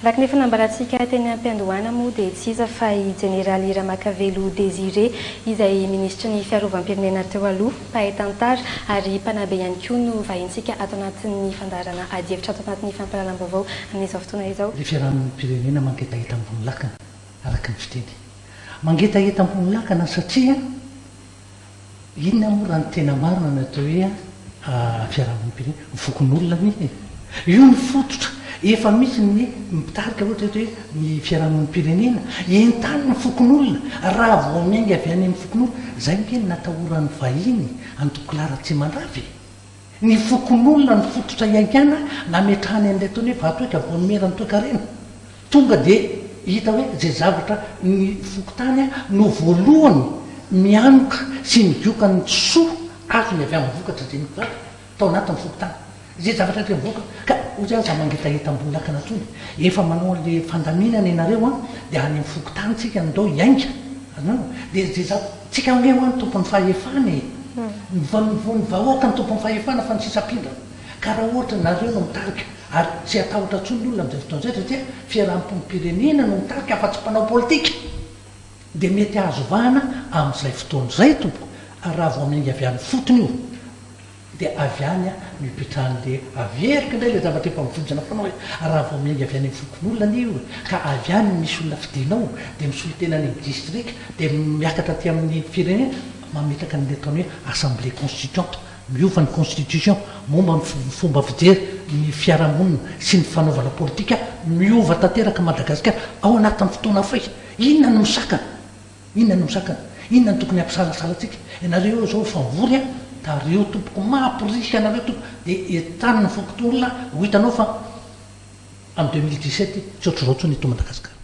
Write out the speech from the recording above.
Araka ny efa nambarantsika teny am-piandohana moa dia tsy iza fa i Jeneraly Ramakavelo Désiré izay minisitry ny fiarovam-pirenena teo aloha, mpahay tantara ary mpanabe ihany koa no vahintsika ato anatin'ny fandaharana adihevitra ato anatin'ny fampahalalam-baovao amin'izao fotoana izao. Ilay fiarahamonim-pirenena mangetaheta ambony lakana, araka ny fiteny. Mangetaheta ambony lakana satria Inona moa raha ny tena marina ny atao hoe fiarahamonim-pirenena? Ny fokonolona anie e! Io ny fototra. Efa misy ny mpitarika ohatra eto hoe ny fiarahamonim-pirenena. Entaniny ny fokonolona. Raha vao miainga avy any amin'ny fokonolona, izay ange no natahoran'ny vahiny an'Tokola Ratsimandrava e! Ny fokonolona no fototra iaingana nametrahany an'ilay ataony hoe vatohitra voanomerany toekarena. Tonga dia hita hoe izay zavatra ny fokontany no voalohany mianoka sy migoka ny soa azony avy amin'ny vokatra izay nivoaka tao anatin'ny fokontany. Izay zavatra rehetra mivoaka ka hoy aho aza mangetaheta ambony lakana intsony. Efa manao an'ilay fandaminana ianareo an, dia any amin'ny fokontany tsika ndao hiainga. Azonareo? Dia izay zavatra, tsika ange hoa ny tompon'ny fahefana e! Ny vahoaka no tompon'ny fahefana fa ny sisa mpindrana. Ka raha ohatra nareo no mitarika, ary tsy hatahotra intsony ny olona amin'izay fotoana izay satria fiarahamonim-pirenena no mitarika fa tsy mpanao politika, dia mety hahazo vahana amin'izay fotoana izay tompoko, ary raha vao miainga avy any ifotony io, Dia avy any no ipetrahan'le averiko indray ilay zavatra efa mivonjina foana hoe raha vao miainga avy any amin'ny fokonolona anie io e, ka avy any misy olona fidianao dia misolo tena any amin'ny distrika dia miakatra aty amin'ny firenena mametraka an'ilay ataony hoe assemblée constituante, miova ny constitution momba ny fomba fijery ny fiarahamonina sy ny fanaovana politika miova tanteraka Madagasikara ao anatin'ny fotoana fohy. Inona no misakana? Inona no misakana? Inona no tokony hampisalasala antsika? Ianareo eo izao efa mivory an, tariho tompoko, mamporisika anareo tompoko, dia entanina ny fokontolona ho hitanao fa amin'ny 2017 tsy ohatr'izao intsony eto Madagasikara.